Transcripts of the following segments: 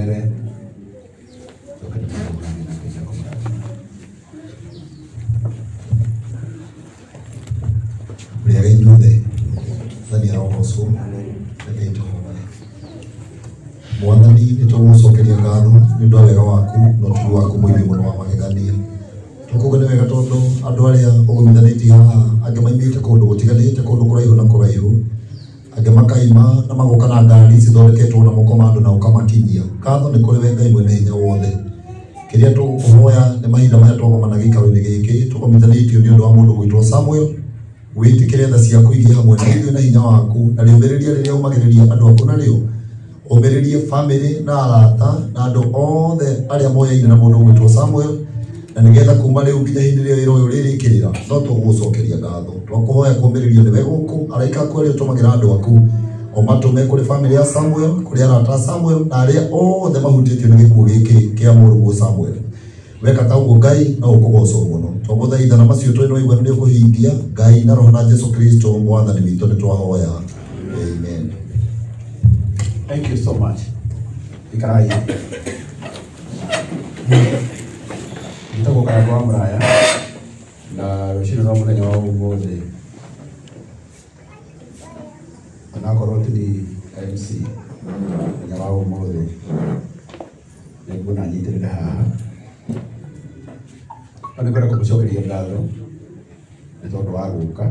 Ndĩmũrathimage njoke ndĩmũrathime na Ngai akũmũrathime. Mũrĩega inyuothe, Mwathani arogocwo, rekei tũhoe. Mwathani nĩ tũgũcokeria ngatho nĩ ũndũ wa wega waku na ũtugi waku mũingĩ mũno wa magegania. Tũkuga nĩ wega tondũ andũ arĩa ũgũmithanĩtie haha angĩ maimĩte kũndũ gũtiganĩte, kũndũ kũraihu na kũraihu, angĩ makaima na magoka na ngari cithondeketwo na moko ma andũ na ũkamakinyia. Ngatho nĩ kũrĩ we Ngai mwene hinya wothe. Kĩrĩa tũgũkũhoya nĩ mahinda maya twagomana gĩikaro-inĩ gĩkĩ tũgomithanĩtio nĩ ũndũ wa mũndũ gwĩtwo Samuel, wĩtĩkĩre tha ciaku igĩe hamwe na ithuĩ na hinya waku, na rĩũmĩrĩria rĩrĩa ũmagĩrĩria andũ aku narĩo, ũmĩrĩrie famĩlĩ na arata na andũ othe arĩa moyaine na mũndũ gwĩtwo Samuel, na nĩgetha kuma rĩu nginya hĩndĩ ĩrĩa wĩra ũyũ ũrĩrĩkĩrĩra no tũgũgũcokeria ngatho. Twakũhoya kũũmĩrĩrio nĩwe gũkũ, araika aku arĩa ũtũmagĩra andũ aku ũmatũme kũrĩ famĩlĩ ya Samuel, kũrĩ arata a Samuel na arĩa othe mahutĩtio nĩ gĩkuũ gĩkĩ kĩa mũrũguo Samuel. Weka ta ũguo Ngai no ũkũgocwo mũno. Twagũthaitha na macio twĩ na ũiguano nĩ ũkũhingia. Ngai na Roho na Jesu Kristo Mwathani witũ nĩ twahoya. Amen. Thank you so much. Ikarai. Njĩtagwo Karangũ wa Mũraya na rũcinĩ rwa mũthenya wa ũmũthĩ onakorwo ti ni MC mũthenya wa ũmũthĩ nĩnguona nyitĩrĩre haha no nĩngwenda kũmũcokeria ngatho nĩ tondũ wa gũka.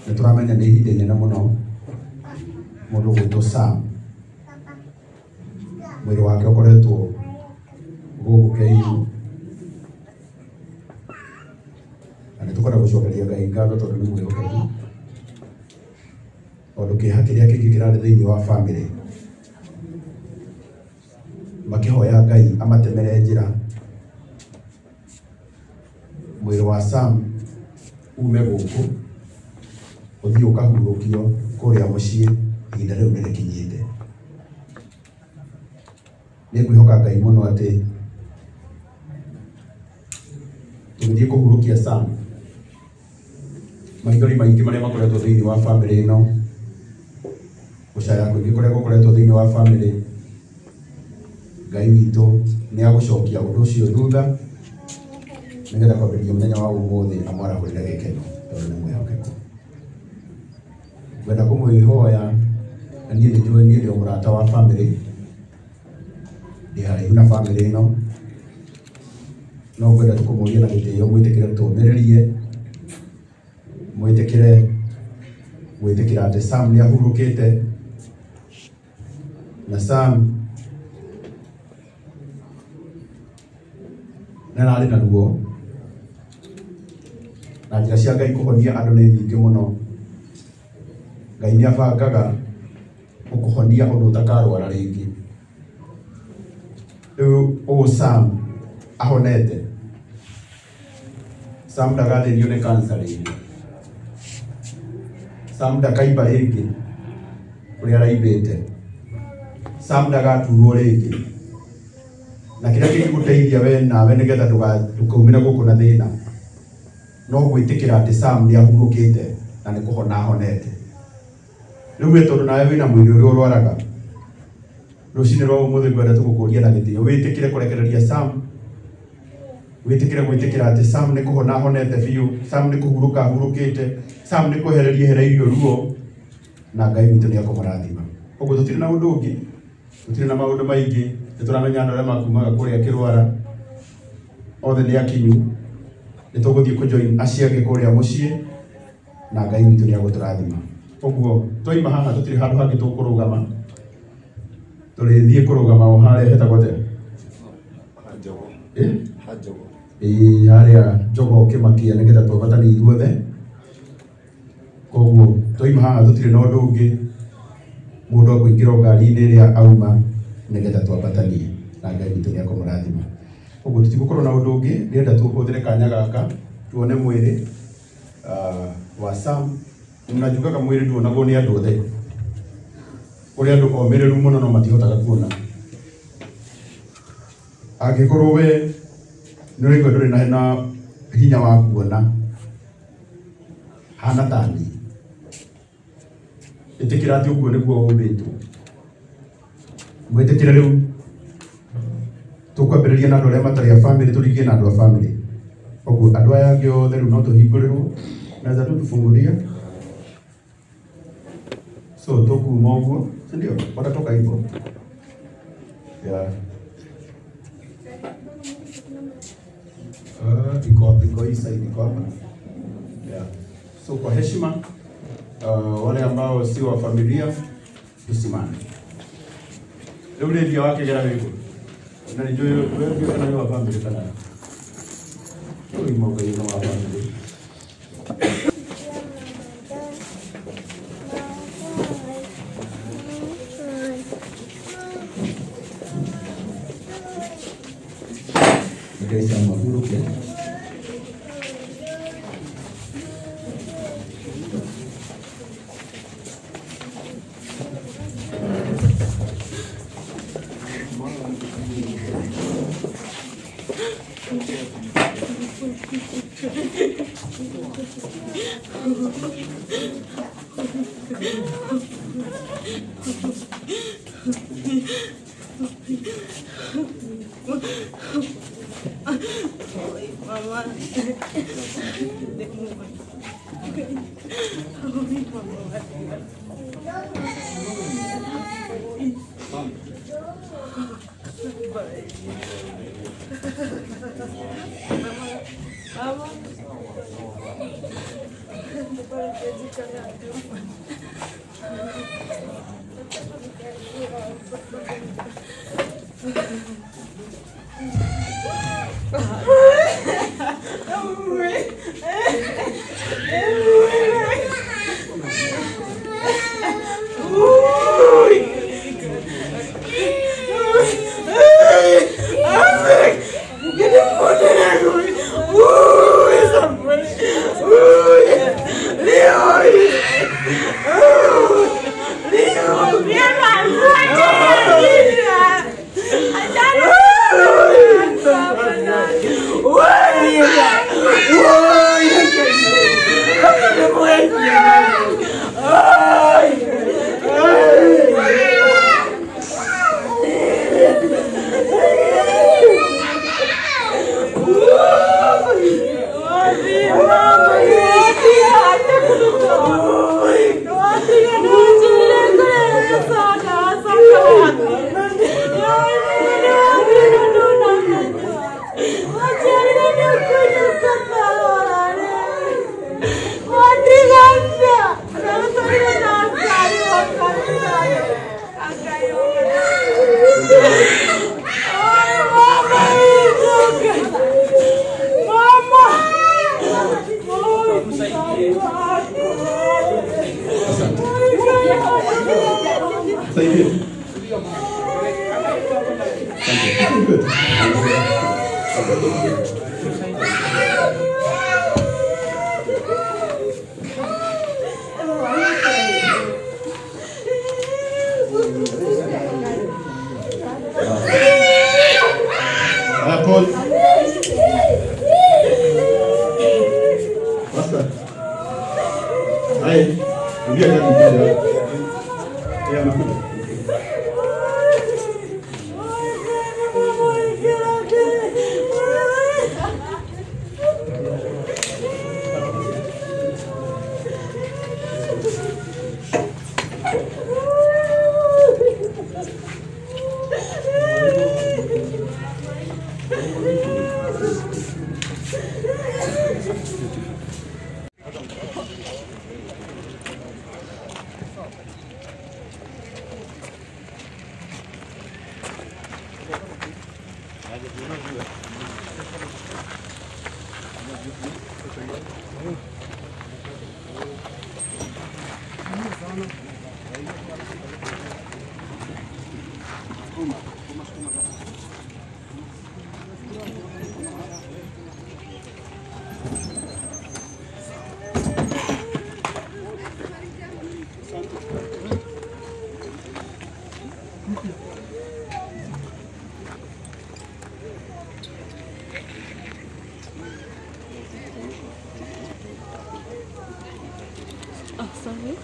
Nĩ tũramenya nĩ ihinda inene mũno mũndũ ũgwĩtwo Sam mwĩrĩ wake ũkoretwo gũkũ KU na nĩ tũkwenda gũcokeria Ngai ngatho tondũ nĩ mwĩhokeku, tondũ kĩeha kĩrĩa kĩngĩ kĩrarĩ thĩinĩ wa famĩlĩ makĩhoya Ngai amatemere njĩra mwĩrĩ wa Sam ume gũkũ ũthiĩ ũkahurũkio kũrĩa mũciĩ ihinda rĩu nĩ rĩkinyĩte. Nĩ ngwĩhoka Ngai mũno atĩ tũgĩthiĩ kũhurũkia Sam maithori maingĩ marĩa makoretwo thĩinĩ wa famĩlĩ ĩno, gũcaya kũingĩ kũrĩa gũkoretwo thĩinĩ wa famĩlĩ, Ngai witũ nĩ agũcokia ũndũ ũcio thutha nĩgetha kwambĩrĩria mũthenya wa ũmũthĩ amwarahũrĩre gĩkeno tondũ nĩ mwĩhokeku. Ngwenda kũmwĩhoya na niĩ nĩ njũĩ niĩ ndĩ o mũrata wa famĩlĩ, ndĩ haraihu na famĩlĩ ĩno, no ngwenda tu kũmũria na gĩtĩo mwĩtĩkĩre tũmĩrĩrie, mwĩtĩkĩre gwĩtĩkĩra atĩ Sam nĩ ahurũkĩte na Sam nĩ ararĩ na ruo na njĩra cia Ngai kũhonia andũ nĩ nyingĩ mũno. Ngai nĩ abangaga gũkũhonia ũndũ ũtakarwara rĩngĩ. Rĩu ũũ Sam ahonete, Sam ndagathĩnio nĩ cancer rĩngĩ, Sam ndakaimba rĩngĩ ũrĩa araimbĩte, Sam ndagaturwo rĩngĩ, na kĩrĩa kĩngĩgũteithia we nawe nĩgetha ndũkaumĩre gũkũ na thĩna no gwĩtĩkĩra atĩ Sam nĩ ahurũkĩte na nĩ kũhona ahonete. Rĩu we tondũ nawe wĩna mwĩrĩ ũrĩa ũrwaraga, rũcinĩ rwa ũmũthĩ ngwenda tũgũkũria na gĩtĩo wĩtĩkĩre kũrekereria Sam, wĩtĩkĩre gwĩtĩkĩra atĩ Sam nĩ kũhona ahonete biũ, Sam nĩ kũhurũka ahurũkĩte, Sam nĩ kwehereria ehereirio ruo, na Ngai witũ nĩ akũmũrathima. Ũguo tũtirĩ na ũndũ ũngĩ, tũtirĩ na maũndũ maingĩ, nĩ tũramenya andũ arĩa makumaga kũrĩa Kĩrwara othe nĩ akinyu, nĩ tũgũthiĩ kũjoin acio angĩ kũrĩa mũciĩ na Ngai witũ nĩ agũtũrathima. Ũguo twaima haha tũtirĩ handũ hangĩ tũkũrũgama, tũrĩthiĩ kũrũgama o harĩa hetagwo atĩa? Eh? Ĩĩ, harĩa Jogoo Kĩmakia nĩgetha twambatanie ithuothe. Koguo twaima haha tũtirĩ na ũndũ ũngĩ, mũndũ akũingĩra o ngari-inĩ ĩrĩa auma nĩgetha twambatanie na Ngai witũ nĩ akũmũrathima. Ũguo tũtigũkorwo na ũndũ ũngĩ, ndĩrenda tũhũthĩre kanya gaka tuone mwĩrĩ wa Sam. Na njugaga mwĩrĩ nduonagwo nĩ andũ othe, kũrĩ andũ omĩrĩru mũno no matihotaga kuona. Angĩkorwo we nĩ ũraigua ndũrĩ na hinya wa kuona, hana ta niĩ. Ĩtĩkĩra atĩ ũguo nĩguo ũmbĩtwo. Mwĩtĩkĩre rĩu tũkwambĩrĩria na andũ arĩa matarĩ a family tũringie na andũ a family. Ũguo andũ aya angĩ othe rĩu no tũhingũrĩrwo naweza tu tufungulia. So tũkuma ũguo, si ndio? Watatoka hivyo. Yeah. Iko hii side, iko hapa. Yeah. So kwa heshima wale ambao si wa familia tusimame. Leo ndio wake gara wego. Na ndio wewe ndio kana wa family kana. Huyu mmoja yuko wa family. Ndio mahuruke. Oh, sorry.